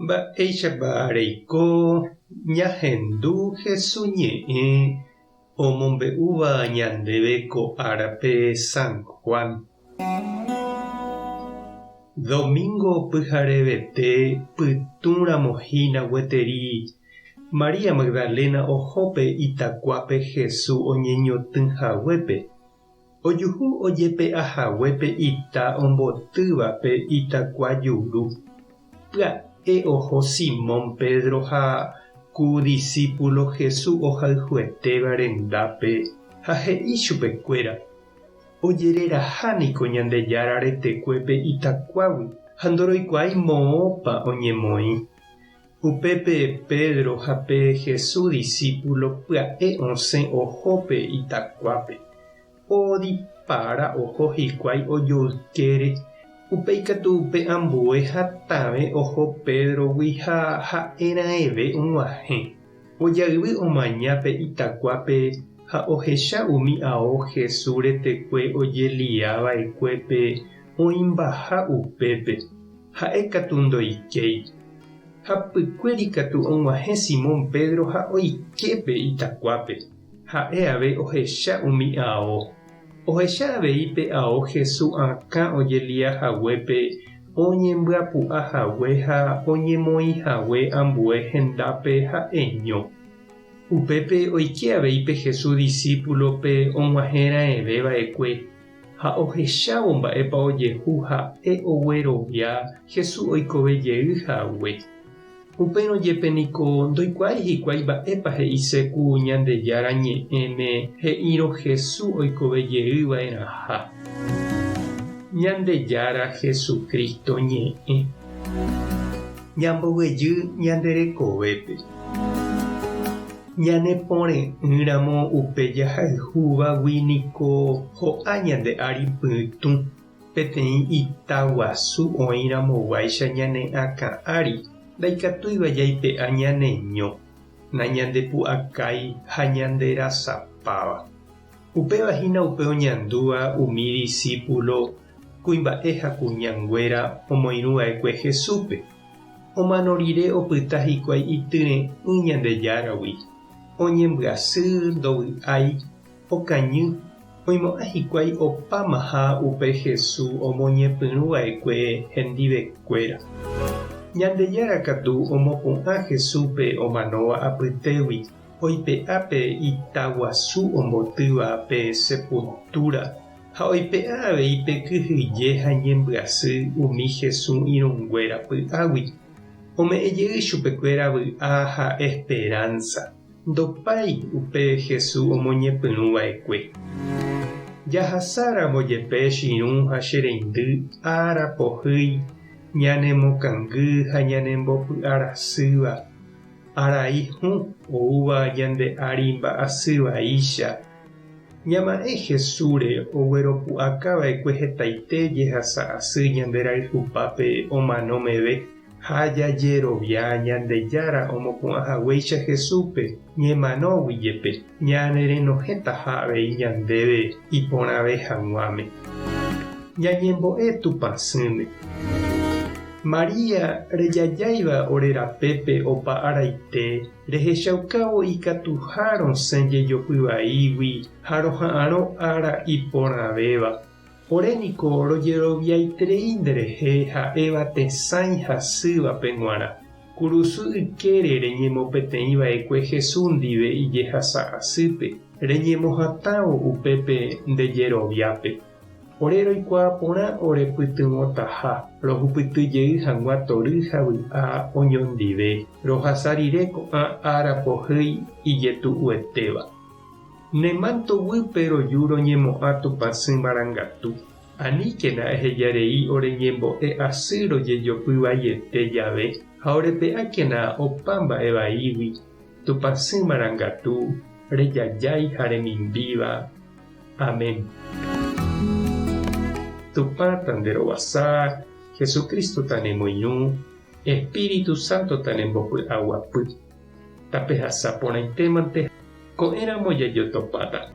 Mba'éichapa reiko ñahendu Hesu ñe'ẽ omombe'úva ñandéve ko árape San Juan? Domingo pyharevete pytũramo hína gueteri María Magdalena oho pe itakuápe Hesu oñeñotỹ haguépe. Ojuhu ojepe'a hague pe ita ombotýva pe itakua juru. Pya'e oho Simón Pedro ha ku disípulo Jesús ohayhuetéva rendápe ha he'i chupekuéra, Ojereraha niko Ñandejára retekue pe itakuágui ha ndoroikuaái moõpa oñemoĩ. Upépe Pedro ha pe Jesús disípulo pya'e osẽ oho pe itakuápe. Odipara oho hikuái ojoykére, upéi katu pe ambue hatãve oho Pédrogui ha ha'e raẽve og̃uahẽ. Ojayvy omaña pe itakuápe ha ohecha umi ao Jesús retekue ojelia va'ekuépe oĩmbaha upépe. Ha'e katu ndoikéi. Hapykuéri katu og̃uahẽ Simón Pedro ha oike pe itakuápe. Ha'e ave ohecha umi ao. Ohecha avei pe ao Jesús akã ojelia haguépe oñembyapu'a hague ha oñemoĩ hague ambue hendápe ha'eño. Upépe oike avei pe Jesús disípulope og̃uahẽ raẽve va'ekue. Ha ohechávo mba'épa ojehu ha'e oguerovia Jesús oikove jey hague. Upérõ jepe niko ndoikuaái hikuái mba'épa he'ise ku Ñandejára Ñe'ẽme he'írõ Jesús oikove jey va'erãha. Ñandejára Jesucristo ñe'ẽ. Ñamboguejy ñande rekovépe. Ñane pore'ỹramo upe jahayhúvagui niko ho'a ñande ári pytũ, peteĩ ita guasu oĩramoguáicha ñane akã ári ndaikatúiva jaipe'a ñane ño, nañandepu'akái ha ñanderasapáva. Upéva hína upe oñandúva umi disípulo kuimba'e ha kuñanguéra omoirũva'ekue Jesúspe. Omano rire opyta hikuái ityre'ỹ Ñandejáragui, oñembyasy, ndovy'ái, okañy, oimo'ã hikuái opámaha upe Jesús omoñepyrũ va'ekue hendivekuéra. Ñandejára katu omopu'ã Jesúspe omanóva apytégui, oipe'a pe ita guasu ombotýva pe sepultúra Ha oipe'a avei pe kyhyje ha ñembyasy umi Jesús irũnguéra py'águi. Ome'ẽ jey chupekuéra vy'a ha esperánsa. Ndopái upe Jesús omoñepyrũ va'ekue. Jahasáramo jepe che irũ ha che reindy ára pohýi ñanemokangy ha ñanembopy'arasýva, arai hũ oúva ñande ári mba'asy vaícha, Ñama'ẽ Jesúsre ogueropu'aka va'ekue hetaite jehasa asy ñande rayhupápe omano meve, ha jajerovia Ñandejára omopu'ã haguéicha Jesúspe ñemanógui jepe, ñanerenohẽtaha avei ñandéve iporãve hag̃uáme. Ñañembo'e Tupãsýme. María rejajáiva ore rapépe opa araite, Rehechaukávo ikatuha rosẽ jejopy vaígui ha roha'arõ ára iporãvéva. Ore niko rojeroviaiterei nderehe ha'éva tesãi hasývape g̃uarã. Kurusu ykére reñemopeteĩ va'ekue Jesús ndive ijehasa asýpe, reñemohatãvo upépe nde jeroviápe. Ore roikuaa porã ore pytyvõtaha rohupyty jey hag̃ua tory ha vy'a oñondive, rohasa rire ko'ã ára pohýi ijetu'uetéva. Ne mánto guýpe roju roñemo'ã Tupãsy marangatu. Aníkena eheja rei ore ñembo'e asy rojejopy vaiete jave ha orepe'ákena opa mba'e vaígui, Tupãsy marangatu, rejajái ha remimbíva. Amén. Tupã tanderovasa, Jesucristo tanemoirũ, Espíritu Santo tanembopy'aguapy. Tapehasa porãitémante, ko'ẽramo jajotopáta.